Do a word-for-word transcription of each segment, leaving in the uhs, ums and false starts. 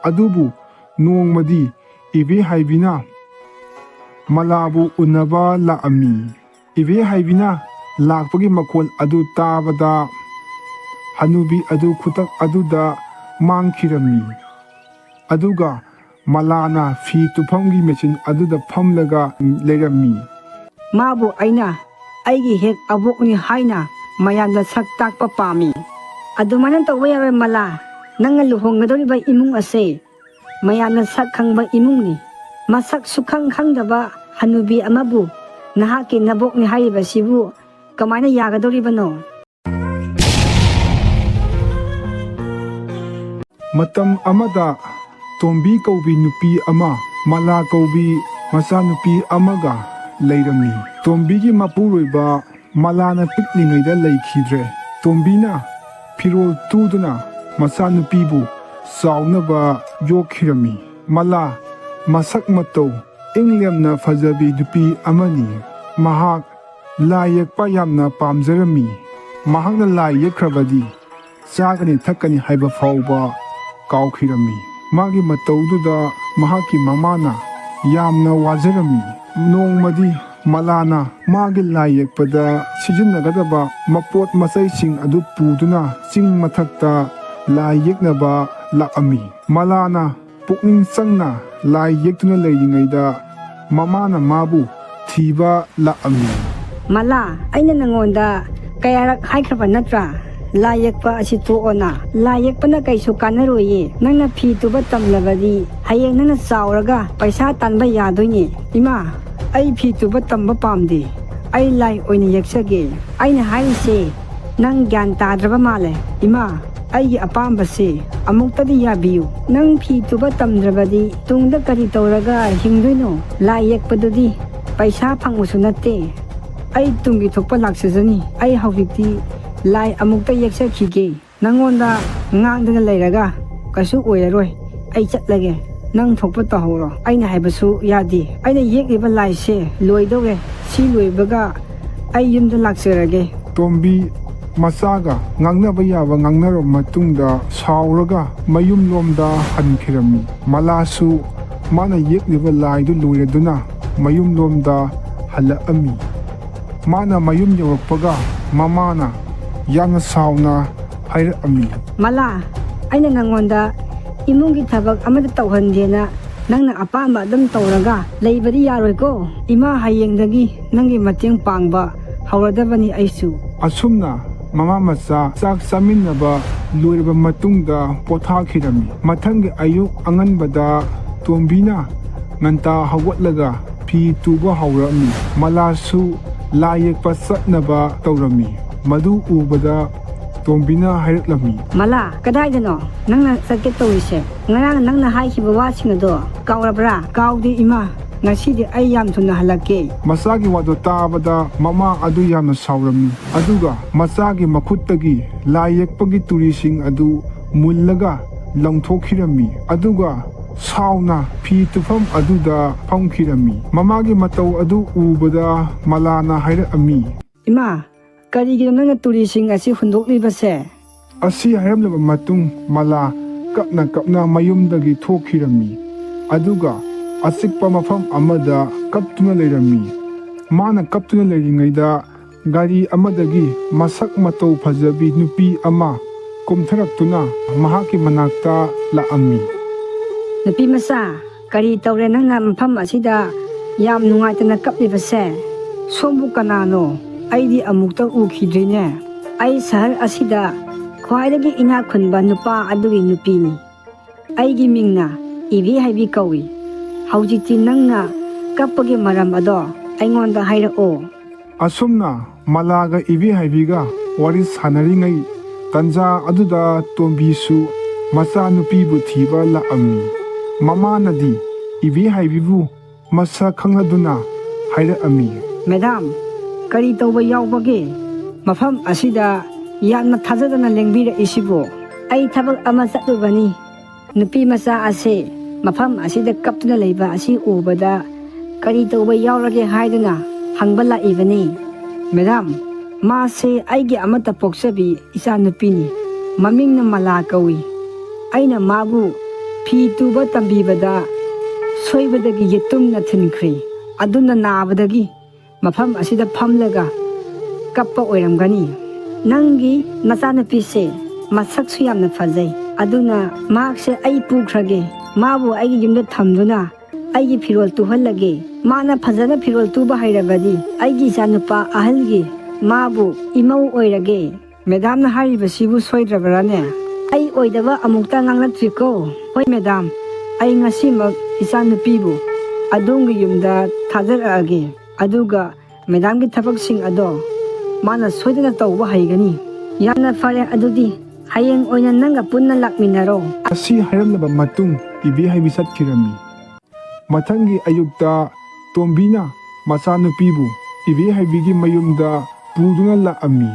ꯑꯗꯨꯕꯨ ꯅꯣꯡꯃꯗꯤ ꯏꯕꯦꯍꯥꯏꯕꯤꯅ ꯃꯂꯥꯕꯨ ꯎꯅꯕ ꯂꯥꯛꯑꯝꯃꯤ꯫ ꯏꯕꯦꯍꯥꯏꯕꯤꯅ ꯂꯥꯛꯄꯒꯤ ꯃꯈꯣꯜ ꯑꯗꯨ ꯇꯥꯕꯗ ꯍꯅꯨꯕꯤ ꯑꯗꯨ ꯈꯨꯗꯛ ꯑꯗꯨꯗ ꯃꯥꯡꯈꯤꯔꯝꯃꯤ꯫ ꯑꯗꯨꯒ ꯃꯂꯥꯅ ꯐꯤ ꯇꯨꯐꯝꯒꯤ ꯃꯦꯆꯤꯟ ꯑꯗꯨꯗ ꯐꯝꯂꯒ ꯂꯩꯔꯝꯃꯤ꯫ ꯃꯥꯕꯨ ꯑꯩꯅ ꯑꯩꯒꯤ ꯍꯦꯛ ꯑꯕꯣꯛꯅꯤ ꯍꯥꯏꯅ ꯃꯌꯥꯝꯗ ꯁꯛ ꯇꯥꯛꯄ ꯄꯥꯝꯃꯤ꯫ ꯑꯗꯨꯃꯥꯏꯅ ꯇꯧꯕ ꯌꯥꯔꯣꯏ ꯃꯂꯥ꯫ ꯅꯪꯅ ꯂꯨꯍꯣꯡꯒꯗꯧꯔꯤꯕ ꯏꯃꯨꯡ ꯑꯁꯦ ꯃꯌꯥꯝꯅ ꯁꯛ ꯈꯪꯕ ꯏꯃꯨꯡꯅꯤ꯫ ꯃꯁꯛ ꯁꯨꯈꯪ ꯈꯪꯗꯕ ꯍꯅꯨꯕꯤ ꯑꯃꯕꯨ ꯅꯍꯥꯛꯀꯤ ꯅꯕꯣꯛꯅꯤ ꯍꯥꯏꯔꯤꯕꯁꯤꯕꯨ ꯀꯃꯥꯏꯅ ꯌꯥꯒꯗꯧꯔꯤꯕꯅꯣ? ꯃꯇꯝ ꯑꯃꯗ ꯇꯣꯝꯕꯤ ꯀꯧꯕꯤ ꯅꯨꯄꯤ ꯑꯃ, ꯃꯂꯥ ꯀꯧꯕꯤ ꯃꯆꯥꯅꯨꯄꯤ ꯑꯃꯒ ꯂꯩꯔꯝꯃꯤ꯫ ꯇꯣꯝꯕꯤꯒꯤ ꯃꯄꯨꯔꯣꯏꯕ ꯃꯂꯥꯅ ꯄꯤꯛꯂꯤꯉꯩꯗ ꯂꯩꯈꯤꯗ꯭ꯔꯦ꯫ ꯇꯣꯝꯕꯤꯅ ꯐꯤꯔꯣꯜ ꯇꯨꯗꯨꯅ ꯃꯆꯥꯅꯨꯄꯤꯕꯨ ꯆꯥꯎꯅꯕ ꯌꯣꯛꯈꯤꯔꯝꯃꯤ꯫ ꯃꯂꯥ ꯃꯁꯛ ꯃꯇꯧ ꯏꯪ ꯂꯦꯝꯅ ꯐꯖꯕꯤ ꯅꯨꯄꯤ ꯑꯃꯅꯤ꯫ ꯃꯍꯥꯛ ꯂꯥꯏ ꯌꯦꯛꯄ ꯌꯥꯝꯅ ꯄꯥꯝꯖꯔꯝꯃꯤ꯫ ꯃꯍꯥꯛꯅ ꯂꯥꯏ ꯌꯦꯛꯈ꯭ꯔꯕꯗꯤ ꯆꯥꯒꯅꯤ ꯊꯛꯀꯅꯤ ꯍꯥꯏꯕ ꯐꯥꯎꯕ ꯀꯥꯎꯈꯤꯔꯝꯃꯤ꯫ ꯃꯥꯒꯤ ꯃꯇꯧꯗꯨꯗ ꯃꯍꯥꯛꯀꯤ ꯃꯃꯥꯅ ꯌꯥꯝꯅ ꯋꯥꯖꯔꯝꯃꯤ꯫ ꯅꯣꯡꯃꯗꯤ ꯃꯂꯥꯅ ꯃꯥꯒꯤ ꯂꯥꯏ ꯌꯦꯛꯄꯗ ꯁꯤꯖꯤꯟꯅꯒꯗꯕ ꯃꯄꯣꯠ ꯃꯆꯩꯁꯤꯡ ꯑꯗꯨ ꯄꯨꯗꯨꯅ ꯆꯤꯡ ꯃꯊꯛꯇ ꯂꯥꯏ ꯌꯦꯛꯅꯕ ꯂꯥꯛꯑꯝꯃꯤ꯫ ꯃꯂꯥꯅ ꯄꯨꯛꯅꯤꯡ ꯆꯪꯅ ꯂꯥꯏ ꯌꯦꯛꯇꯨꯅ ꯂꯩꯔꯤꯉꯩꯗ ꯃꯃꯥꯅ ꯃꯥꯕꯨ ꯊꯤꯕ ꯂꯥꯛꯑꯝꯃꯤ꯫ ꯃꯂꯥ, ꯑꯩꯅ ꯅꯉꯣꯟꯗ ꯀꯌꯥꯔꯛ ꯍꯥꯏꯈ꯭ꯔꯕ ꯅꯠꯇ꯭ꯔꯥ? ꯂꯥꯏ ꯌꯦꯛꯄ ꯑꯁꯤ ꯇꯣꯛꯑꯣꯅ꯫ ꯂꯥꯏ ꯌꯦꯛꯄꯅ ꯀꯩꯁꯨ ꯀꯥꯟꯅꯔꯣꯏꯌꯦ꯫ ꯅꯪꯅ ꯐꯤ ꯇꯨꯕ ꯇꯝꯂꯕꯗꯤ ꯍꯌꯦꯡ ꯅꯪꯅ ꯆꯥꯎꯔꯒ ꯄꯩꯁꯥ ꯇꯥꯟꯕ ꯌꯥꯗꯣꯏꯅꯦ꯫ ꯏꯃꯥ, ꯑꯩ ꯐꯤ ꯇꯨꯕ ꯇꯝꯕ ꯄꯥꯝꯗꯦ꯫ ꯑꯩ ꯂꯥꯏ ꯑꯣꯏꯅ ꯌꯦꯛꯆꯒꯦ꯫ ꯑꯩꯅ ꯍꯥꯏꯔꯤꯁꯦ ꯅꯪ ꯒ꯭ꯌꯥꯟ ꯇꯥꯗ꯭ꯔꯕ ꯃꯥꯜꯂꯦ꯫ ꯏꯃꯥ, ꯑꯩꯒꯤ ꯑꯄꯥꯝꯕꯁꯦ ꯑꯃꯨꯛꯇꯗꯤ ꯌꯥꯕꯤꯌꯨ꯫ ꯅꯪ ꯐꯤ ꯇꯨꯕ ꯇꯝꯗ꯭ꯔꯕꯗꯤ ꯇꯨꯡꯗ ꯀꯔꯤ ꯇꯧꯔꯒ ꯍꯤꯡꯗꯣꯏꯅꯣ? ꯂꯥꯏ ꯌꯦꯛꯄꯗꯨꯗꯤ ꯄꯩꯁꯥ ꯐꯪꯕꯁꯨ ꯅꯠꯇꯦ꯫ ꯑꯩ ꯇꯨꯡꯒꯤ ꯊꯣꯛꯄ ꯂꯥꯛꯆꯖꯅꯤ꯫ ꯑꯩ ꯍꯧꯖꯤꯛꯇꯤ ꯂꯥꯏ ꯑꯃꯨꯛꯇ ꯌꯦꯛꯆꯈꯤꯒꯦ꯫ ꯅꯪꯉꯣꯟꯗ ꯉꯥꯡꯗꯅ ꯂꯩꯔꯒ ꯀꯩꯁꯨ ꯑꯣꯏꯔꯔꯣꯏ꯫ ꯑꯩ ꯆꯠꯂꯒꯦ꯫ ꯅꯪ ꯊꯣꯛꯄ ꯇꯧꯍꯧꯔꯣ꯫ ꯑꯩꯅ ꯍꯥꯏꯕꯁꯨ ꯌꯥꯗꯦ꯫ ꯑꯩꯅ ꯌꯦꯛꯂꯤꯕ ꯂꯥꯏꯁꯦ ꯂꯣꯏꯗꯧꯔꯦ꯫ ꯁꯤ ꯂꯣꯏꯕꯒ ꯑꯩ ꯌꯨꯝꯗ ꯂꯥꯛꯆꯔꯒꯦ꯫ ꯇꯣꯝꯕꯤ ꯃꯆꯥꯒ ꯉꯥꯡꯅꯕ ꯌꯥꯕ ꯉꯥꯡꯅꯔꯕ ꯃꯇꯨꯡꯗ ꯁꯥꯎꯔꯒ ꯃꯌꯨꯝꯂꯣꯝꯗ ꯍꯟꯈꯤꯔꯝꯃꯤ꯫ ꯃꯂꯥꯁꯨ ꯃꯥꯅ ꯌꯦꯛꯂꯤꯕ ꯂꯥꯏꯗꯨ ꯂꯣꯏꯔꯗꯨꯅ ꯃꯌꯨꯝꯂꯣꯝꯗ ꯍꯜꯂꯛꯑꯝꯃꯤ꯫ ꯃꯥꯅ ꯃꯌꯨꯝ ꯌꯧꯔꯛꯄꯒ ꯃꯃꯥꯅ ꯌꯥꯝꯅ ꯁꯥꯎꯅ ꯍꯥꯏꯔꯛꯑꯝꯃꯤ꯫ "ꯃꯂꯥ, ꯑꯩꯅ ꯅꯪꯉꯣꯟꯗ ꯏꯃꯨꯡꯒꯤ ꯊꯕꯛ ꯑꯃꯠꯇ ꯇꯧꯍꯟꯗꯦꯅ ꯅꯪꯅ ꯑꯄꯥꯝꯕ ꯑꯗꯨꯝ ꯇꯧꯔꯒ ꯂꯩꯕꯗꯤ ꯌꯥꯔꯣꯏꯀꯣ꯫ ꯏꯃꯥ, ꯍꯌꯦꯡꯗꯒꯤ ꯅꯪꯒꯤ ꯃꯇꯦꯡ ꯄꯥꯡꯕ ꯍꯧꯔꯗꯕꯅꯤ ꯑꯩꯁꯨ"꯫ ꯑꯁꯨꯝꯅ ꯃꯃꯥ ꯃꯆꯥ ꯆꯥꯛ ꯆꯥꯃꯤꯟꯅꯕ ꯂꯣꯏꯔꯕ ꯃꯇꯨꯡꯗ ꯄꯣꯊꯥꯈꯤꯔꯝꯃꯤ꯫ ꯃꯊꯪꯒꯤ ꯑꯌꯨꯛ ꯑꯉꯟꯕꯗ ꯇꯣꯝꯕꯤꯅ ꯉꯟꯇꯥ ꯍꯧꯒꯠꯂꯒ ꯐꯤ ꯇꯨꯕ ꯍꯧꯔꯛꯑꯝꯃꯤ꯫ ꯃꯂꯥꯁꯨ ꯂꯥꯏ ꯌꯦꯛꯄ ꯆꯠꯅꯕ ꯇꯧꯔꯝꯃꯤ꯫ ꯃꯗꯨ ꯎꯕꯗ ꯇꯣꯝꯕꯤꯅ ꯍꯥꯏꯔꯛꯂꯝꯃꯤ꯫ "ꯃꯂꯥ, ꯀꯗꯥꯏꯗꯅꯣ ꯅꯪꯅ ꯆꯠꯀꯦ ꯇꯧꯔꯤꯁꯦ? ꯉꯔꯥꯡ ꯅꯪꯅ ꯍꯥꯏꯈꯤꯕ ꯋꯥꯁꯤꯡ ꯑꯗꯣ ꯀꯥꯎꯔꯕ꯭ꯔꯥ?" "ꯀꯥꯎꯗꯦ ꯏꯃꯥ, ꯉꯁꯤꯗꯤ ꯑꯩ ꯌꯥꯝ ꯊꯨꯅ ꯍꯜꯂꯛꯀꯦ"꯫ ꯃꯆꯥꯒꯤ ꯋꯥꯗꯣ ꯇꯥꯕꯗ ꯃꯃꯥ ꯑꯗꯨ ꯌꯥꯝꯅ ꯁꯥꯎꯔꯝꯃꯤ꯫ ꯑꯗꯨꯒ ꯃꯆꯥꯒꯤ ꯃꯈꯨꯠꯇꯒꯤ ꯂꯥꯏ ꯌꯦꯛꯄꯒꯤ ꯇꯨꯔꯤꯁꯤꯡ ꯑꯗꯨ ꯃꯨꯜꯂꯒ ꯂꯪꯊꯣꯛꯈꯤꯔꯝꯃꯤ꯫ ꯑꯗꯨꯒ ꯁꯥꯎꯅ ꯐꯤ ꯇꯨꯐꯝ ꯑꯗꯨꯗ ꯐꯝꯈꯤꯔꯝꯃꯤ꯫ ꯃꯃꯥꯒꯤ ꯃꯇꯧ ꯑꯗꯨ ꯎꯕꯗ ꯃꯂꯥꯅ ꯍꯥꯏꯔꯛꯑꯝꯃꯤ꯫ "ꯏꯃꯥ, ꯀꯔꯤꯒꯤꯅꯣ ꯅꯪꯅ ꯇꯨꯔꯤꯁꯤꯡ ꯑꯁꯤ ꯍꯨꯟꯗꯣꯛꯂꯤꯕꯁꯦ?" ꯑꯁꯤ ꯍꯥꯏꯔꯝꯂꯕ ꯃꯇꯨꯡ ꯃꯂꯥ ꯀꯞꯅ ꯀꯞꯅ ꯃꯌꯨꯝꯗꯒꯤ ꯊꯣꯛꯈꯤꯔꯝꯃꯤ꯫ ꯑꯗꯨꯒ ꯑꯆꯤꯛꯄ ꯃꯐꯝ ꯑꯃꯗ ꯀꯞꯇꯨꯅ ꯂꯩꯔꯝꯃꯤ꯫ ꯃꯥꯅ ꯀꯞꯇꯨꯅ ꯂꯩꯔꯤꯉꯩꯗ ꯒꯥꯔꯤ ꯑꯃꯗꯒꯤ ꯃꯁꯛ ꯃꯇꯧ ꯐꯖꯕꯤ ꯅꯨꯄꯤ ꯑꯃ ꯀꯨꯝꯊꯔꯛꯇꯨꯅ ꯃꯍꯥꯛꯀꯤ ꯃꯅꯥꯛꯇ ꯂꯥꯛꯑꯝꯃꯤ꯫ "ꯅꯨꯄꯤ ꯃꯆꯥ, ꯀꯔꯤ ꯇꯧꯔꯦ ꯅꯪꯅ ꯃꯐꯝ ꯑꯁꯤꯗ ꯌꯥꯝ ꯅꯨꯡꯉꯥꯏꯇꯅ ꯀꯞꯂꯤꯕꯁꯦ? ꯁꯣꯝꯕꯨ ꯀꯅꯥꯅꯣ? ꯑꯩꯗꯤ ꯑꯃꯨꯛꯇ ꯎꯈꯤꯗ꯭ꯔꯤꯅꯦ꯫ ꯑꯩ ꯁꯍꯔ ꯑꯁꯤꯗ ꯈ꯭ꯋꯥꯏꯗꯒꯤ ꯏꯅꯥꯛ ꯈꯨꯟꯕ ꯅꯨꯄꯥ ꯑꯗꯨꯒꯤ ꯅꯨꯄꯤꯅꯤ꯫ ꯑꯩꯒꯤ ꯃꯤꯡꯅ ꯏꯕꯤ ꯍꯥꯏꯕꯤ ꯀꯧꯏ꯫ ꯍꯧꯖꯤꯛꯇꯤ ꯅꯪꯅ ꯀꯞꯄꯒꯤ ꯃꯔꯝ ꯑꯗꯣ ꯑꯩꯉꯣꯟꯗ ꯍꯥꯏꯔꯛꯑꯣ"꯫ ꯑꯁꯨꯝꯅ ꯃꯂꯥꯒ ꯏꯕꯤ ꯍꯥꯏꯕꯤꯒ ꯋꯥꯔꯤ ꯁꯥꯟꯅꯔꯤꯉꯩ ꯇꯟꯖꯥ ꯑꯗꯨꯗ ꯇꯣꯝꯕꯤꯁꯨ ꯃꯆꯥꯅꯨꯄꯤꯕꯨ ꯊꯤꯕ ꯂꯥꯛꯑꯝꯃꯤ꯫ ꯃꯃꯥꯅꯗꯤ ꯏꯕꯤ ꯍꯥꯏꯕꯤꯕꯨ ꯃꯁꯛ ꯈꯪꯂꯗꯨꯅ ꯍꯥꯏꯔꯛꯑꯝꯃꯤ꯫ "ꯃꯦꯗꯥꯝ, ꯀꯔꯤ ꯇꯧꯕ ꯌꯥꯎꯕꯒꯦ? ꯃꯐꯝ ꯑꯁꯤꯗ ꯌꯥꯝꯅ ꯊꯥꯖꯗꯅ ꯂꯦꯡꯕꯤꯔꯛꯏꯁꯤꯕꯨ?" "ꯑꯩ ꯊꯕꯛ ꯑꯃ ꯆꯠꯂꯨꯕꯅꯤ꯫ ꯅꯨꯄꯤ ꯃꯆꯥ ꯑꯁꯤ ꯃꯐꯝ ꯑꯁꯤꯗ ꯀꯞꯇꯨꯅ ꯂꯩꯕ ꯑꯁꯤ ꯎꯕꯗ ꯀꯔꯤ ꯇꯧꯕ ꯌꯥꯎꯔꯒꯦ ꯍꯥꯏꯗꯨꯅ ꯍꯪꯕ ꯂꯥꯛꯏꯕꯅꯤ꯫ ꯃꯦꯗꯥꯝ, ꯃꯥꯁꯦ ꯑꯩꯒꯤ ꯑꯃꯠꯇ ꯄꯣꯛꯆꯕꯤ ꯏꯆꯥꯅꯨꯄꯤꯅꯤ꯫ ꯃꯃꯤꯡꯅ ꯃꯂꯥ ꯀꯧꯏ꯫ ꯑꯩꯅ ꯃꯥꯕꯨ ꯐꯤ ꯇꯨꯕ ꯇꯝꯕꯤꯕꯗ ꯁꯣꯏꯕꯗꯒꯤ ꯌꯦꯇꯨꯝꯅ ꯊꯤꯟꯈ꯭ꯔꯦ꯫ ꯑꯗꯨꯅ ꯅꯥꯕꯗꯒꯤ ꯃꯐꯝ ꯑꯁꯤꯗ ꯐꯝꯂꯒ ꯀꯞꯄ ꯑꯣꯏꯔꯝꯒꯅꯤ꯫ ꯅꯪꯒꯤ ꯅꯆꯥꯅꯨꯄꯤꯁꯦ ꯃꯁꯛꯁꯨ ꯌꯥꯝꯅ ꯐꯖꯩ꯫ ꯑꯗꯨꯅ ꯃꯍꯥꯛꯁꯦ ꯑꯩ ꯄꯨꯈ꯭ꯔꯒꯦ꯫ ꯃꯥꯕꯨ ꯑꯩꯒꯤ ꯌꯨꯝꯗ ꯊꯝꯗꯨꯅ ꯑꯩꯒꯤ ꯐꯤꯔꯣꯜ ꯇꯨꯍꯜꯂꯒꯦ꯫ ꯃꯥꯅ ꯐꯖꯅ ꯐꯤꯔꯣꯜ ꯇꯨꯕ ꯍꯩꯔꯕꯗꯤ ꯑꯩꯒꯤ ꯏꯆꯥꯅꯨꯄꯥ ꯑꯍꯜꯒꯤ ꯃꯥꯕꯨ ꯏꯃꯧ ꯑꯣꯏꯔꯒꯦ꯫ ꯃꯦꯗꯥꯝꯅ ꯍꯥꯏꯔꯤꯕꯁꯤꯕꯨ ꯁꯣꯏꯗ꯭ꯔꯕ꯭ꯔꯥꯅꯦ? ꯑꯩ ꯑꯣꯏꯗꯕ ꯑꯃꯨꯛꯇ ꯉꯥꯡꯂꯛꯇ꯭ꯔꯤꯀꯣ꯫ ꯍꯣꯏ ꯃꯦꯗꯥꯝ, ꯑꯩ ꯉꯁꯤꯃꯛ ꯏꯆꯥꯅꯨꯄꯤꯕꯨ ꯑꯗꯣꯝꯒꯤ ꯌꯨꯝꯗ ꯊꯥꯖꯔꯛꯑꯒꯦ꯫ ꯑꯗꯨꯒ ꯃꯦꯗꯥꯝꯒꯤ ꯊꯕꯛꯁꯤꯡ ꯑꯗꯣ ꯃꯥꯅ ꯁꯣꯏꯗꯅ ꯇꯧꯕ ꯍꯩꯒꯅꯤ꯫ ꯌꯥꯝꯅ ꯐꯔꯦ, ꯑꯗꯨꯗꯤ ꯍꯌꯦꯡ ꯑꯣꯏꯅ ꯅꯪꯒ ꯄꯨꯟꯅ ꯂꯥꯛꯃꯤꯟꯅꯔꯣ꯫ ꯑꯁꯤ ꯍꯥꯏꯔꯝꯂꯕ ꯃꯇꯨꯡ ꯏꯕꯦꯍꯩꯕꯤ ꯆꯠꯈꯤꯔꯝꯃꯤ꯫ ꯃꯊꯪꯒꯤ ꯑꯌꯨꯛꯇ ꯇꯣꯝꯕꯤꯅ ꯃꯆꯥꯅꯨꯄꯤꯕꯨ ꯏꯕꯦꯍꯩꯕꯤꯒꯤ ꯃꯌꯨꯝꯗ ꯄꯨꯗꯨꯅ ꯂꯥꯛꯑꯝꯃꯤ꯫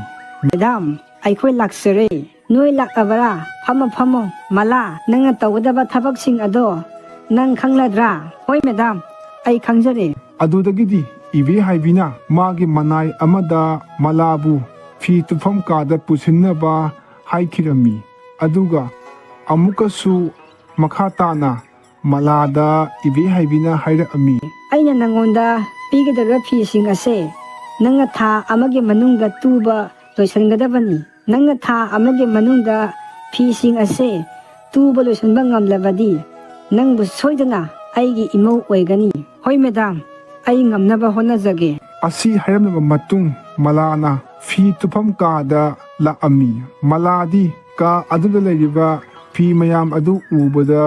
ꯃꯦꯗꯥꯝ, ꯑꯩꯈꯣꯏ ꯂꯥꯛꯆꯔꯦ꯫ ꯅꯣꯏ ꯂꯥꯛꯂꯕꯔꯥ? ꯐꯝꯃꯣ, ꯐꯝꯃꯣ꯫ ꯃꯂꯥ, ꯅꯪꯅ ꯇꯧꯒꯗꯕ ꯊꯕꯛꯁꯤꯡ ꯑꯗꯣ ꯅꯪ ꯈꯪꯂꯗ꯭ꯔꯥ? ꯍꯣꯏ ꯃꯦꯗꯥꯝ, ꯑꯩ ꯈꯪꯖꯔꯦ꯫ ꯑꯗꯨꯗꯒꯤꯗꯤ ꯏꯕꯦꯍꯩꯕꯤꯅ ꯃꯥꯒꯤ ꯃꯅꯥꯏ ꯑꯃꯗ ꯃꯂꯥꯕꯨ ꯐꯤ ꯇꯨꯐꯝ ꯀꯥꯗ ꯄꯨꯁꯤꯟꯅꯕ ꯍꯥꯏꯈꯤꯔꯝꯃꯤ꯫ ꯑꯗꯨꯒ ꯑꯃꯨꯛꯀꯁꯨ ꯃꯈꯥ ꯇꯥꯅ ꯃꯂꯥꯗ ꯏꯕꯦꯍꯩꯕꯤꯅ ꯍꯥꯏꯔꯛꯑꯝꯃꯤ꯫ ꯑꯩꯅ ꯅꯪꯉꯣꯟꯗ ꯄꯤꯒꯗꯧꯔꯤꯕ ꯐꯤꯁꯤꯡ ꯑꯁꯦ ꯅꯪꯅ ꯊꯥ ꯑꯃꯒꯤ ꯃꯅꯨꯡꯗ ꯇꯨꯕ ꯂꯣꯏꯁꯤꯟꯒꯗꯕꯅꯤ꯫ ꯅꯪꯅ ꯊꯥ ꯑꯃꯒꯤ ꯃꯅꯨꯡꯗ ꯐꯤꯁꯤꯡ ꯑꯁꯦ ꯇꯨꯕ ꯂꯣꯏꯁꯤꯟꯕ ꯉꯝꯂꯕꯗꯤ ꯅꯪꯕꯨ ꯁꯣꯏꯗꯅ ꯑꯩꯒꯤ ꯏꯃꯧ ꯑꯣꯏꯒꯅꯤ꯫ ꯍꯣꯏ ꯃꯦꯗꯥꯝ, ꯑꯩ ꯉꯝꯅꯕ ꯍꯣꯠꯅꯖꯒꯦ꯫ ꯑꯁꯤ ꯍꯥꯏꯔꯝꯂꯕ ꯃꯇꯨꯡ ꯃꯂꯥꯅ ꯐꯤ ꯇꯨꯐꯝ ꯀꯥꯗ ꯂꯥꯛꯑꯝꯃꯤ꯫ ꯃꯂꯥꯗꯤ ꯀꯥ ꯑꯗꯨꯗ ꯂꯩꯔꯤꯕ ꯐꯤ ꯃꯌꯥꯝ ꯑꯗꯨ ꯎꯕꯗ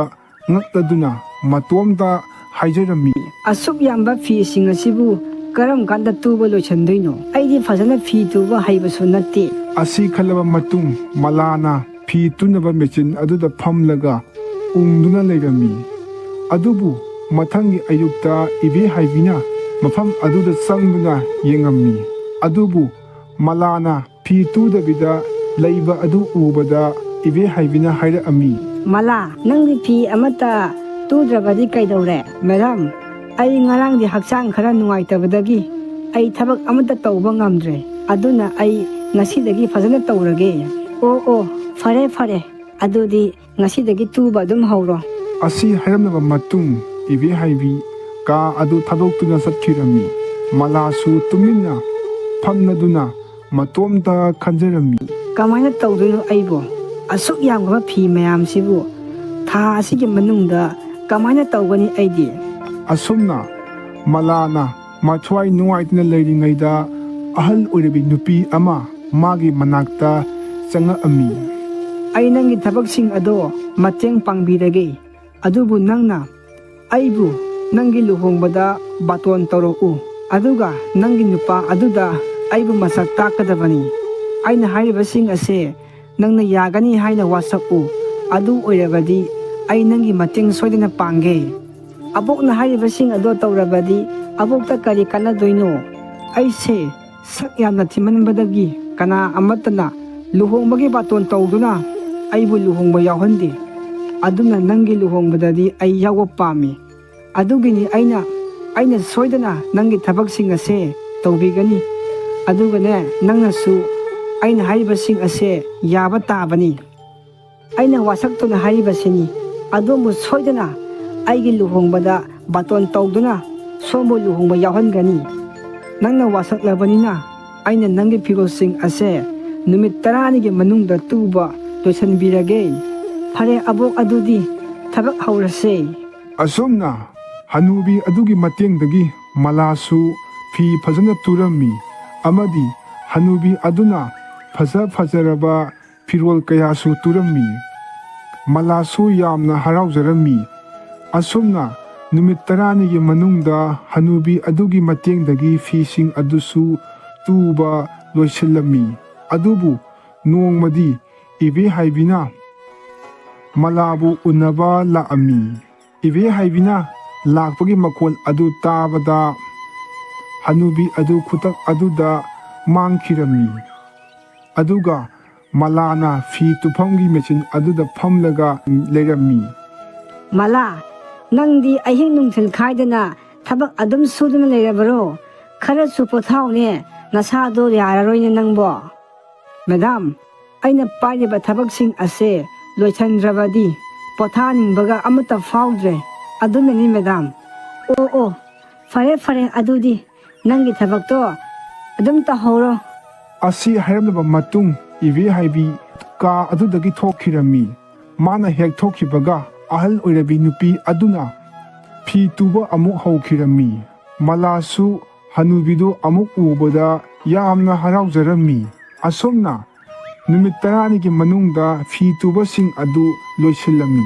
ꯉꯛꯂꯗꯨꯅ ꯃꯇꯣꯝꯇ ꯍꯥꯏꯖꯔꯝꯃꯤ꯫ ꯑꯁꯨꯛ ꯌꯥꯝꯕ ꯐꯤꯁꯤꯡ ꯑꯁꯤꯕꯨ ꯀꯔꯝ ꯀꯥꯟꯗ ꯇꯨꯕ ꯂꯣꯏꯁꯤꯟꯗꯣꯏꯅꯣ? ꯑꯩꯗꯤ ꯐꯖꯅ ꯐꯤ ꯇꯨꯕ ꯍꯩꯕꯁꯨ ꯅꯠꯇꯦ꯫ ꯑꯁꯤ ꯈꯜꯂꯕ ꯃꯇꯨꯡ ꯃꯂꯥꯅ ꯐꯤ ꯇꯨꯅꯕ ꯃꯦꯆꯤꯟ ꯑꯗꯨꯗ ꯐꯝꯂꯒ ꯎꯪꯗꯨꯅ ꯂꯩꯔꯝꯃꯤ꯫ ꯑꯗꯨꯕꯨ ꯃꯊꯪꯒꯤ ꯑꯌꯨꯛꯇ ꯏꯕꯦꯍꯩꯕꯤꯅ ꯃꯐꯝ ꯑꯗꯨꯗ ꯆꯪꯗꯨꯅ ꯌꯦꯡꯉꯝꯃꯤ꯫ ꯑꯗꯨꯕꯨ ꯃꯂꯥꯅ ꯐꯤ ꯇꯨꯗꯕꯤꯗ ꯂꯩꯕ ꯑꯗꯨ ꯎꯕꯗ ꯏꯕꯦꯍꯩꯕꯤꯅ ꯍꯥꯏꯔꯛꯑꯝꯃꯤ꯫ ꯃꯂꯥ, ꯅꯪꯗꯤ ꯐꯤ ꯑꯃꯠꯇ ꯇꯨꯗ꯭ꯔꯕꯗꯤ ꯀꯩꯗꯧꯔꯦ? ꯃꯦꯗꯥꯝ, ꯑꯩ ꯉꯔꯥꯡꯗꯤ ꯍꯛꯆꯥꯡ ꯈꯔ ꯅꯨꯡꯉꯥꯏꯇꯕꯗꯒꯤ ꯑꯩ ꯊꯕꯛ ꯑꯃꯠꯇ ꯇꯧꯕ ꯉꯝꯗ꯭ꯔꯦ꯫ ꯑꯗꯨꯅ ꯑꯩ ꯉꯁꯤꯗꯒꯤ ꯐꯖꯅ ꯇꯧꯔꯒꯦ꯫ ꯑꯣ, ꯑꯣ, ꯐꯔꯦ, ꯐꯔꯦ꯫ ꯑꯗꯨꯗꯤ ꯉꯁꯤꯗꯒꯤ ꯇꯨꯕ ꯑꯗꯨꯝ ꯍꯧꯔꯣ꯫ ꯑꯁꯤ ꯍꯥꯏꯔꯝꯂꯕ ꯃꯇꯨꯡ, ꯏꯕꯦꯍꯥꯏꯕꯤ ꯀꯥ ꯑꯗꯨ ꯊꯥꯗꯣꯛꯇꯨꯅ ꯆꯠꯈꯤꯔꯝꯃꯤ꯫ ꯃꯂꯥꯁꯨ ꯇꯨꯃꯤꯟꯅ ꯐꯝꯂꯗꯨꯅ ꯃꯇꯣꯝꯇ ꯈꯟꯖꯔꯝꯃꯤ꯫ ꯀꯃꯥꯏꯅ ꯇꯧꯗꯣꯏꯅꯣ ꯑꯩꯕꯨ? ꯑꯁꯨꯛ ꯌꯥꯝꯈ꯭ꯔꯕ ꯐꯤ ꯃꯌꯥꯝꯁꯤꯕꯨ ꯊꯥ ꯑꯁꯤꯒꯤ ꯃꯅꯨꯡꯗ ꯀꯃꯥꯏꯅ ꯇꯧꯒꯅꯤ ꯑꯩꯗꯤ? ꯑꯁꯨꯝꯅ ꯃꯂꯥꯅ ꯃꯊ꯭ꯋꯥꯏ ꯅꯨꯡꯉꯥꯏꯇꯅ ꯂꯩꯔꯤꯉꯩꯗ, ꯑꯍꯜ ꯑꯣꯏꯔꯕꯤ ꯅꯨꯄꯤ ꯑꯃ ꯃꯥꯒꯤ ꯃꯅꯥꯛꯇ ꯆꯪꯉꯛꯑꯝꯃꯤ꯫ ꯑꯩ ꯅꯪꯒꯤ ꯊꯕꯛꯁꯤꯡ ꯑꯗꯣ ꯃꯇꯦꯡ ꯄꯥꯡꯕꯤꯔꯒꯦ, ꯑꯗꯨꯕꯨ ꯅꯪꯅ ꯑꯩꯕꯨ ꯅꯪꯒꯤ ꯂꯨꯍꯣꯡꯕꯗ ꯕꯥꯇꯣꯟ ꯇꯧꯔꯛꯎ, ꯑꯗꯨꯒ ꯅꯪꯒꯤ ꯅꯨꯄꯥ ꯑꯗꯨꯗ ꯑꯩꯕꯨ ꯃꯁꯛ ꯇꯥꯛꯀꯗꯕꯅꯤ꯫ ꯑꯩꯅ ꯍꯥꯏꯔꯤꯕꯁꯤꯡ ꯑꯁꯦ ꯅꯪꯅ ꯌꯥꯒꯅꯤ ꯍꯥꯏꯅ ꯋꯥꯁꯛꯎ꯫ ꯑꯗꯨ ꯑꯣꯏꯔꯕꯗꯤ ꯑꯩ ꯅꯪꯒꯤ ꯃꯇꯦꯡ ꯁꯣꯏꯗꯅ ꯄꯥꯡꯒꯦ꯫ ꯑꯕꯣꯛꯅ ꯍꯥꯏꯔꯤꯕꯁꯤꯡ ꯑꯗꯣ ꯇꯧꯔꯕꯗꯤ ꯑꯕꯣꯛꯇ ꯀꯔꯤ ꯀꯥꯟꯅꯗꯣꯏꯅꯣ? ꯑꯩꯁꯦ ꯁꯛ ꯌꯥꯝꯅ ꯊꯤꯃꯟꯕꯗꯒꯤ ꯀꯅꯥ ꯑꯃꯠꯇꯅ ꯂꯨꯍꯣꯡꯕꯒꯤ ꯕꯥꯇꯣꯟ ꯇꯧꯗꯨꯅ ꯑꯩꯕꯨ ꯂꯨꯍꯣꯡꯕ ꯌꯥꯎꯍꯟꯗꯦ꯫ ꯑꯗꯨꯅ ꯅꯪꯒꯤ ꯂꯨꯍꯣꯡꯕꯗꯗꯤ ꯑꯩ ꯌꯥꯎꯕ ꯄꯥꯝꯃꯤ꯫ ꯑꯗꯨꯒꯤꯅꯤ ꯑꯩꯅ, ꯑꯩꯅ ꯁꯣꯏꯗꯅ ꯅꯪꯒꯤ ꯊꯕꯛꯁꯤꯡ ꯑꯁꯦ ꯇꯧꯕꯤꯒꯅꯤ꯫ ꯑꯗꯨꯒꯅꯦ, ꯅꯪꯅꯁꯨ ꯑꯩꯅ ꯍꯥꯏꯔꯤꯕꯁꯤꯡ ꯑꯁꯦ ꯌꯥꯕ ꯇꯥꯕꯅꯤ꯫ ꯑꯩꯅ ꯋꯥꯁꯛꯇꯨꯅ ꯍꯥꯏꯔꯤꯕꯁꯤꯅꯤ, ꯑꯗꯣꯝꯕꯨ ꯁꯣꯏꯗꯅ ꯑꯩꯒꯤ ꯂꯨꯍꯣꯡꯕꯗ ꯕꯥꯇꯣꯟ ꯇꯧꯗꯨꯅ ꯁꯣꯝꯕꯨ ꯂꯨꯍꯣꯡꯕ ꯌꯥꯎꯍꯟꯒꯅꯤ꯫ ꯅꯪꯅ ꯋꯥꯁꯛꯂꯕꯅꯤꯅ ꯑꯩꯅ ꯅꯪꯒꯤ ꯐꯤꯔꯣꯜꯁꯤꯡ ꯑꯁꯦ ꯅꯨꯃꯤꯠ ꯇꯔꯥꯅꯤꯒꯤ ꯃꯅꯨꯡꯗ ꯇꯨꯕ ꯂꯣꯏꯁꯤꯟꯕꯤꯔꯒꯦ꯫ ꯐꯔꯦ ꯑꯕꯣꯛ, ꯑꯗꯨꯗꯤ ꯊꯕꯛ ꯍꯧꯔꯁꯦ꯫ ꯑꯁꯨꯝꯅ ꯍꯅꯨꯕꯤ ꯑꯗꯨꯒꯤ ꯃꯇꯦꯡꯗꯒꯤ ꯃꯂꯥꯁꯨ ꯐꯤ ꯐꯖꯅ ꯇꯨꯔꯝꯃꯤ ꯑꯃꯗꯤ ꯍꯅꯨꯕꯤ ꯑꯗꯨꯅ ꯐꯖ ꯐꯖꯔꯕ ꯐꯤꯔꯣꯜ ꯀꯌꯥꯁꯨ ꯇꯨꯔꯝꯃꯤ꯫ ꯃꯂꯥꯁꯨ ꯌꯥꯝꯅ ꯍꯔꯥꯎꯖꯔꯝꯃꯤ꯫ ꯑꯁꯨꯝꯅ ꯅꯨꯃꯤꯠ ꯇꯔꯥꯅꯤꯒꯤ ꯃꯅꯨꯡꯗ ꯍꯅꯨꯕꯤ ꯑꯗꯨꯒꯤ ꯃꯇꯦꯡꯗꯒꯤ ꯐꯤꯁꯤꯡ ꯑꯗꯨꯁꯨ ꯇꯨꯕ ꯂꯣꯏꯁꯤꯜꯂꯝꯃꯤ꯫ ꯑꯗꯨꯕꯨ ꯅꯣꯡꯃꯗꯤ ꯏꯕꯦꯍꯥꯏꯕꯤꯅ ꯃꯂꯥꯕꯨ ꯎꯅꯕ ꯂꯥꯛꯑꯝꯃꯤ꯫ ꯏꯕꯦꯍꯥꯏꯕꯤꯅ ꯂꯥꯛꯄꯒꯤ ꯃꯈꯣꯜ ꯑꯗꯨ ꯇꯥꯕꯗ ꯍꯅꯨꯕꯤ ꯑꯗꯨ ꯈꯨꯗꯛ ꯑꯗꯨꯗ ꯃꯥꯡꯈꯤꯔꯝꯃꯤ꯫ ꯑꯗꯨꯒ ꯃꯂꯥꯅ ꯐꯤ ꯇꯨꯐꯝꯒꯤ ꯃꯦꯆꯤꯟ ꯑꯗꯨꯗ ꯐꯝꯂꯒ ꯂꯩꯔꯝꯃꯤ꯫ ꯃꯂꯥ, ꯅꯪꯗꯤ ꯑꯍꯤꯡ ꯅꯨꯡꯊꯤꯜ ꯈꯥꯏꯗꯅ ꯊꯕꯛ ꯑꯗꯨꯝ ꯁꯨꯗꯨꯅ ꯂꯩꯔꯕꯔꯣ? ꯈꯔꯁꯨ ꯄꯣꯊꯥꯎꯅꯦ꯫ ꯅꯁꯥꯗꯣ ꯌꯥꯔꯔꯣꯏꯅꯦ ꯅꯪꯕꯣ꯫ ꯃꯦꯗꯥꯝ, ꯑꯩꯅ ꯄꯥꯏꯔꯤꯕ ꯊꯕꯛꯁꯤꯡ ꯑꯁꯦ ꯂꯣꯏꯁꯤꯟꯗ꯭ꯔꯕꯗꯤ ꯄꯣꯊꯥꯅꯤꯡꯕꯒ ꯑꯃꯠꯇ ꯐꯥꯎꯗ꯭ꯔꯦ꯫ ꯑꯗꯨꯅꯅꯤ ꯃꯦꯗꯥꯝ꯫ ꯑꯣ ꯑꯣ, ꯐꯔꯦ ꯐꯔꯦ, ꯑꯗꯨꯗꯤ ꯅꯪꯒꯤ ꯊꯕꯛꯇꯣ ꯑꯗꯨꯝ ꯇꯧꯍꯧꯔꯣ꯫ ꯑꯁꯤ ꯍꯥꯏꯔꯝꯂꯕ ꯃꯇꯨꯡ ꯏꯕꯦ ꯍꯥꯏꯕꯤ ꯀꯥ ꯑꯗꯨꯗꯒꯤ ꯊꯣꯛꯈꯤꯔꯝꯃꯤ꯫ ꯃꯥꯅ ꯍꯦꯛ ꯊꯣꯛꯈꯤꯕꯒ ꯑꯍꯜ ꯑꯣꯏꯔꯕꯤ ꯅꯨꯄꯤ ꯑꯗꯨꯅ ꯐꯤ ꯇꯨꯕ ꯑꯃꯨꯛ ꯍꯧꯈꯤꯔꯝꯃꯤ꯫ ꯃꯂꯥꯁꯨ ꯍꯅꯨꯕꯤꯗꯨ ꯑꯃꯨꯛ ꯎꯕꯗ ꯌꯥꯝꯅ ꯍꯔꯥꯎꯖꯔꯝꯃꯤ꯫ ꯑꯁꯨꯝꯅ ꯅꯨꯃꯤꯠ ꯇꯔꯥꯅꯤꯒꯤ ꯃꯅꯨꯡꯗ ꯐꯤ ꯇꯨꯕꯁꯤꯡ ꯑꯗꯨ ꯂꯣꯏꯁꯤꯜꯂꯝꯃꯤ꯫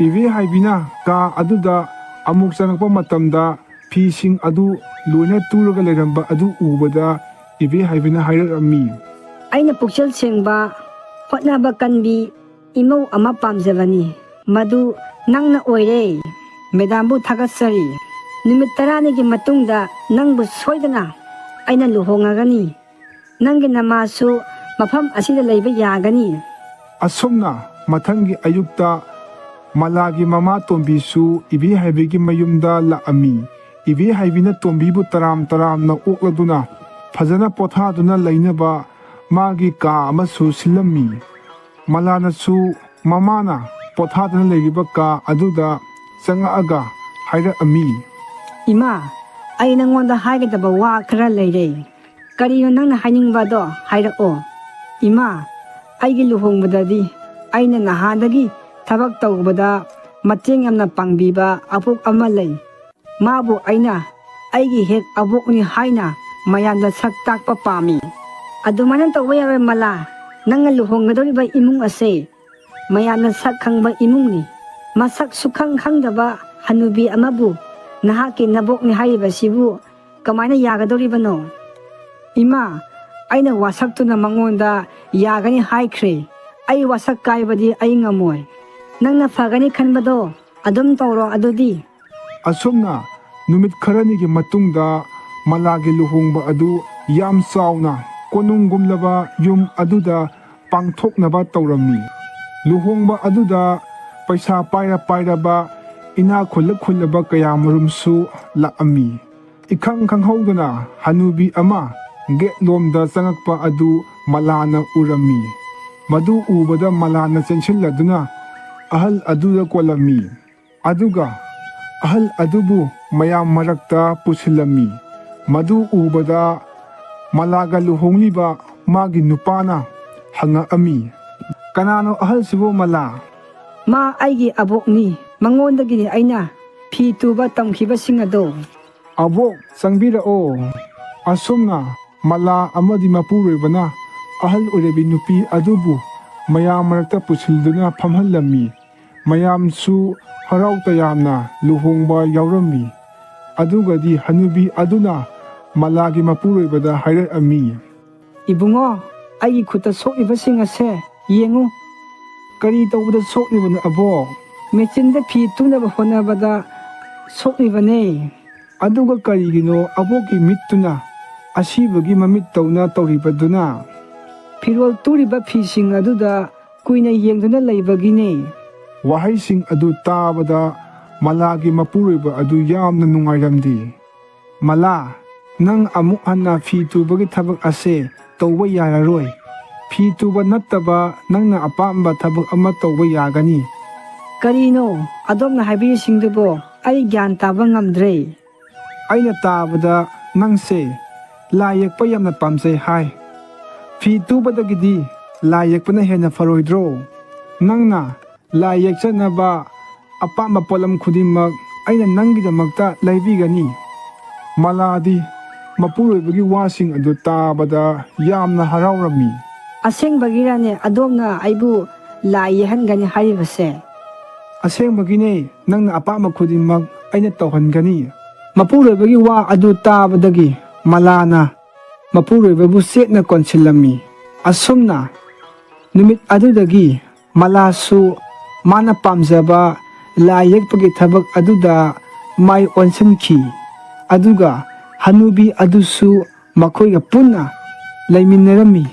ꯏꯕꯦ ꯍꯥꯏꯕꯤꯅ ꯀꯥ ꯑꯗꯨꯗ ꯑꯃꯨꯛ ꯆꯪꯂꯛꯄ ꯃꯇꯝꯗ ꯐꯤꯁꯤꯡ ꯑꯗꯨ ꯂꯣꯏꯅ ꯇꯨꯔꯒ ꯂꯩꯔꯝꯕ ꯑꯗꯨ ꯎꯕꯗ ꯏꯕꯦ ꯍꯥꯏꯕꯤꯅ ꯍꯥꯏꯔꯛꯂꯝꯃꯤ꯫ ꯑꯩꯅ ꯄꯨꯛꯆꯦꯜ ꯁꯦꯡꯕ, ꯍꯣꯠꯅꯕ ꯀꯟꯕꯤ ꯏꯃꯧ ꯑꯃ ꯄꯥꯝꯖꯕꯅꯤ꯫ ꯃꯗꯨ ꯅꯪꯅ ꯑꯣꯏꯔꯦ꯫ ꯃꯦꯗꯥꯝꯕꯨ ꯊꯥꯒꯠꯆꯔꯤ꯫ ꯅꯨꯃꯤꯠ ꯇꯔꯥꯅꯤꯒꯤ ꯃꯇꯨꯡꯗ ꯅꯪꯕꯨ ꯁꯣꯏꯗꯅ ꯑꯩꯅ ꯂꯨꯍꯣꯡꯉꯒꯅꯤ꯫ ꯅꯪꯒꯤ ꯅꯃꯥꯁꯨ ꯃꯐꯝ ꯑꯁꯤꯗ ꯂꯩꯕ ꯌꯥꯒꯅꯤ꯫ ꯑꯁꯨꯝꯅ ꯃꯊꯪꯒꯤ ꯑꯌꯨꯛꯇ ꯃꯂꯥꯒꯤ ꯃꯃꯥ ꯇꯣꯝꯕꯤꯁꯨ ꯏꯕꯦ ꯍꯥꯏꯕꯤꯒꯤ ꯃꯌꯨꯝꯗ ꯂꯥꯛꯂꯝꯃꯤ꯫ ꯏꯕꯦ ꯍꯥꯏꯕꯤꯅ ꯇꯣꯝꯕꯤꯕꯨ ꯇꯔꯥꯝ ꯇꯔꯥꯝꯅ ꯑꯣꯛꯂꯗꯨꯅ ꯐꯖꯅ ꯄꯣꯊꯥꯗꯨꯅ ꯂꯩꯅꯕ ꯃꯥꯒꯤ ꯀꯥ ꯑꯃꯁꯨ ꯁꯤꯜꯂꯝꯃꯤ꯫ ꯃꯂꯥꯅꯁꯨ ꯃꯃꯥꯅ ꯄꯣꯊꯥꯗꯨꯅ ꯂꯩꯔꯤꯕ ꯀꯥ ꯑꯗꯨꯗ ꯆꯪꯂꯛꯂꯒ ꯍꯥꯏꯔꯛꯂꯝꯃꯤ꯫ ꯏꯃꯥ, ꯑꯩ ꯅꯪꯉꯣꯟꯗ ꯍꯥꯏꯒꯗꯕ ꯋꯥ ꯈꯔ ꯂꯩꯔꯦ꯫ ꯀꯔꯤꯅꯣ ꯅꯪꯅ ꯍꯥꯏꯅꯤꯡꯕꯗꯣ ꯍꯥꯏꯔꯛꯑꯣ꯫ ꯏꯃꯥ, ꯑꯩꯒꯤ ꯂꯨꯍꯣꯡꯕꯗꯗꯤ ꯑꯩꯅ ꯅꯍꯥꯟꯗꯒꯤ ꯊꯕꯛ ꯇꯧꯕꯗ ꯃꯇꯦꯡ ꯌꯥꯝꯅ ꯄꯥꯡꯕꯤꯕ ꯑꯕꯣꯛ ꯑꯃ ꯂꯩ꯫ ꯃꯥꯕꯨ ꯑꯩꯅ ꯑꯩꯒꯤ ꯍꯦꯛ ꯑꯕꯣꯛꯅꯤ ꯍꯥꯏꯅ ꯃꯌꯥꯝꯗ ꯁꯛ ꯇꯥꯛꯄ ꯄꯥꯝꯃꯤ꯫ ꯑꯗꯨꯃꯥꯏꯅ ꯇꯧꯕ ꯌꯥꯔꯣꯏ ꯃꯂꯥ꯫ ꯅꯪꯅ ꯂꯨꯍꯣꯡꯒꯗꯧꯔꯤꯕ ꯏꯃꯨꯡ ꯑꯁꯦ ꯃꯌꯥꯝꯅ ꯁꯛ ꯈꯪꯕ ꯏꯃꯨꯡꯅꯤ꯫ ꯃꯁꯛ ꯁꯨꯈꯪ ꯈꯪꯗꯕ ꯍꯅꯨꯕꯤ ꯑꯃꯕꯨ ꯅꯍꯥꯛꯀꯤ ꯅꯕꯣꯛꯅꯤ ꯍꯥꯏꯔꯤꯕꯁꯤꯕꯨ ꯀꯃꯥꯏꯅ ꯌꯥꯒꯗꯧꯔꯤꯕꯅꯣ? ꯏꯃꯥ, ꯑꯩꯅ ꯋꯥꯁꯛꯇꯨꯅ ꯃꯉꯣꯟꯗ ꯌꯥꯒꯅꯤ ꯍꯥꯏꯈ꯭ꯔꯦ꯫ ꯑꯩ ꯋꯥꯁꯛ ꯀꯥꯏꯕꯗꯤ ꯑꯩ ꯉꯝꯃꯣꯏ꯫ ꯅꯪꯅ ꯐꯒꯅꯤ ꯈꯟꯕꯗꯣ ꯑꯗꯨꯝ ꯇꯧꯔꯣ ꯑꯗꯨꯗꯤ꯫ ꯑꯁꯨꯝꯅ ꯅꯨꯃꯤꯠ ꯈꯔꯅꯤꯒꯤ ꯃꯇꯨꯡꯗ ꯃꯂꯥꯒꯤ ꯂꯨꯍꯣꯡꯕ ꯑꯗꯨ ꯌꯥꯝ ꯆꯥꯎꯅ ꯀꯣꯅꯨꯡꯒꯨꯝꯂꯕ ꯌꯨꯝ ꯑꯗꯨꯗ ꯄꯥꯡꯊꯣꯛꯅꯕ ꯇꯧꯔꯝꯃꯤ꯫ ꯂꯨꯍꯣꯡꯕ ꯑꯗꯨꯗ ꯄꯩꯁꯥ ꯄꯥꯏꯔ ꯄꯥꯏꯔꯕ, ꯏꯅꯥꯛ ꯈꯨꯜꯂ ꯈꯨꯜꯂꯕ ꯀꯌꯥꯃꯔꯨꯝꯁꯨ ꯂꯥꯛꯂꯝꯃꯤ꯫ ꯏꯈꯪ ꯈꯪꯍꯧꯗꯅ ꯍꯅꯨꯕꯤ ꯑꯃ ꯒꯦꯠꯂꯣꯝꯗ ꯆꯪꯉꯛꯄ ꯑꯗꯨ ꯃꯂꯥꯅ ꯎꯔꯝꯃꯤ꯫ ꯃꯗꯨ ꯎꯕꯗ ꯃꯂꯥꯅ ꯆꯦꯟꯁꯤꯜꯂꯗꯨꯅ ꯑꯍꯜ ꯑꯗꯨꯗ ꯀꯣꯜꯂꯝꯃꯤ꯫ ꯑꯗꯨꯒ ꯑꯍꯜ ꯑꯗꯨꯕꯨ ꯃꯌꯥꯝ ꯃꯔꯛꯇ ꯄꯨꯁꯤꯜꯂꯝꯃꯤ꯫ ꯃꯗꯨ ꯎꯕꯗ ꯃꯂꯥꯒ ꯂꯨꯍꯣꯡꯂꯤꯕ ꯃꯥꯒꯤ ꯅꯨꯄꯥꯅ ꯍꯪꯉꯛꯑꯝꯃꯤ, "ꯀꯅꯥꯅꯣ ꯑꯍꯜꯁꯤꯕꯨ, ꯃꯂꯥ?" "ꯃꯥ ꯑꯩꯒꯤ ꯑꯕꯣꯛꯅꯤ꯫ ꯃꯉꯣꯟꯗꯒꯤꯅꯤ ꯑꯩꯅ ꯐꯤ ꯇꯨꯕ ꯇꯝꯈꯤꯕꯁꯤꯡ ꯑꯗꯣ꯫" "ꯑꯕꯣꯛ, ꯆꯪꯕꯤꯔꯛꯑꯣ꯫" ꯑꯁꯨꯝꯅ ꯃꯂꯥ ꯑꯃꯗꯤ ꯃꯄꯨꯔꯣꯏꯕꯅ ꯑꯍꯜ ꯑꯣꯏꯔꯕꯤ ꯅꯨꯄꯤ ꯑꯗꯨꯕꯨ ꯃꯌꯥꯝ ꯃꯔꯛꯇ ꯄꯨꯁꯤꯟꯗꯨꯅ ꯐꯝꯍꯜꯂꯝꯃꯤ꯫ ꯃꯌꯥꯝꯁꯨ ꯍꯔꯥꯎ ꯇꯌꯥꯝꯅ ꯂꯨꯍꯣꯡꯕ ꯌꯥꯎꯔꯝꯃꯤ꯫ ꯑꯗꯨꯒꯗꯤ ꯍꯅꯨꯕꯤ ꯑꯗꯨꯅ ꯃꯂꯥꯒꯤ ꯃꯄꯨꯔꯣꯏꯕꯗ ꯍꯥꯏꯔꯛꯑꯝꯃꯤ, "ꯏꯕꯨꯡꯉꯣ, ꯑꯩꯒꯤ ꯈꯨꯠꯇ ꯁꯣꯛꯂꯤꯕꯁꯤꯡ ꯑꯁꯦ ꯌꯦꯡꯉꯨ꯫ ꯀꯔꯤ ꯇꯧꯕꯗ ꯁꯣꯛꯂꯤꯕꯅꯣ, ꯑꯕꯣꯛ?" "ꯃꯦꯆꯤꯟꯗ ꯐꯤ ꯇꯨꯅꯕ ꯍꯣꯠꯅꯕꯗ ꯁꯣꯛꯂꯤꯕꯅꯦ꯫" "ꯑꯗꯨꯒ ꯀꯔꯤꯒꯤꯅꯣ ꯑꯕꯣꯛꯀꯤ ꯃꯤꯠꯇꯨꯅ ꯑꯁꯤꯕꯒꯤ ꯃꯃꯤꯠꯇꯧꯅ ꯇꯧꯔꯤꯕꯗꯨꯅ?" "ꯐꯤꯔꯣꯜ ꯇꯨꯔꯤꯕ ꯐꯤꯁꯤꯡ ꯑꯗꯨꯗ ꯀꯨꯏꯅ ꯌꯦꯡꯗꯨꯅ ꯂꯩꯕꯒꯤꯅꯦ꯫" ꯋꯥꯍꯩꯁꯤꯡ ꯑꯗꯨ ꯇꯥꯕꯗ ꯃꯂꯥꯒꯤ ꯃꯄꯨꯔꯣꯏꯕ ꯑꯗꯨ ꯌꯥꯝꯅ ꯅꯨꯡꯉꯥꯏꯔꯝꯗꯦ꯫ "ꯃꯂꯥ, ꯅꯪ ꯑꯃꯨꯛ ꯍꯟꯅ ꯐꯤ ꯇꯨꯕꯒꯤ ꯊꯕꯛ ꯑꯁꯦ ꯇꯧꯕ ꯌꯥꯔꯔꯣꯏ꯫ ꯐꯤ ꯇꯨꯕ ꯅꯠꯇꯕ ꯅꯪꯅ ꯑꯄꯥꯝꯕ ꯊꯕꯛ ꯑꯃ ꯇꯧꯕ ꯌꯥꯒꯅꯤ꯫" "ꯀꯔꯤꯅꯣ ꯑꯗꯣꯝꯅ ꯍꯥꯏꯕꯤꯔꯤꯁꯤꯡꯗꯨꯕꯣ? ꯑꯩ ꯒ꯭ꯌꯥꯟ ꯇꯥꯕ ꯉꯝꯗ꯭ꯔꯦ꯫" "ꯑꯩꯅ ꯇꯥꯕꯗ ꯅꯪꯁꯦ ꯂꯥꯏ ꯌꯦꯛꯄ ꯌꯥꯝꯅ ꯄꯥꯝꯖꯩ ꯍꯥꯏ꯫ ꯐꯤ ꯇꯨꯕꯗꯒꯤꯗꯤ ꯂꯥꯏ ꯌꯦꯛꯄꯅ ꯍꯦꯟꯅ ꯐꯔꯣꯏꯗ꯭ꯔꯣ? ꯅꯪꯅ ꯂꯥꯏ ꯌꯦꯛꯆꯅꯕ ꯑꯄꯥꯝꯕ ꯄꯣꯠꯂꯝ ꯈꯨꯗꯤꯡꯃꯛ ꯑꯩꯅ ꯅꯪꯒꯤꯗꯃꯛꯇ ꯂꯩꯕꯤꯒꯅꯤ꯫" ꯃꯂꯥꯗꯤ ꯃꯄꯨꯔꯣꯏꯕꯒꯤ ꯋꯥꯁꯤꯡ ꯑꯗꯨ ꯇꯥꯕꯗ ꯌꯥꯝꯅ ꯍꯔꯥꯎꯔꯝꯃꯤ꯫ "ꯑꯁꯦꯡꯕꯒꯤꯔꯅꯦ ꯑꯗꯣꯝꯅ ꯑꯩꯕꯨ ꯂꯥꯏ ꯌꯦꯛꯍꯟꯒꯅꯤ ꯍꯥꯏꯔꯤꯕꯁꯦ?" "ꯑꯁꯦꯡꯕꯒꯤꯅꯦ, ꯅꯪꯅ ꯑꯄꯥꯝꯕ ꯈꯨꯗꯤꯡꯃꯛ ꯑꯩꯅ ꯇꯧꯍꯟꯒꯅꯤ꯫" ꯃꯄꯨꯔꯣꯏꯕꯒꯤ ꯋꯥ ꯑꯗꯨ ꯇꯥꯕꯗꯒꯤ ꯃꯂꯥꯅ ꯃꯄꯨꯔꯣꯏꯕꯕꯨ ꯆꯦꯠꯅ ꯀꯣꯟꯁꯤꯜꯂꯝꯃꯤ꯫ ꯑꯁꯨꯝꯅ ꯅꯨꯃꯤꯠ ꯑꯗꯨꯗꯒꯤ ꯃꯂꯥꯁꯨ ꯃꯥꯅ ꯄꯥꯝꯖꯕ ꯂꯥꯏ ꯌꯦꯛꯄꯒꯤ ꯊꯕꯛ ꯑꯗꯨꯗ ꯃꯥꯏ ꯑꯣꯟꯁꯤꯟꯈꯤ꯫ ꯑꯗꯨꯒ ꯍꯅꯨꯕꯤ ꯑꯗꯨꯁꯨ ꯃꯈꯣꯏꯒ ꯄꯨꯟꯅ ꯂꯩꯃꯤꯟꯅꯔꯝꯃꯤ꯫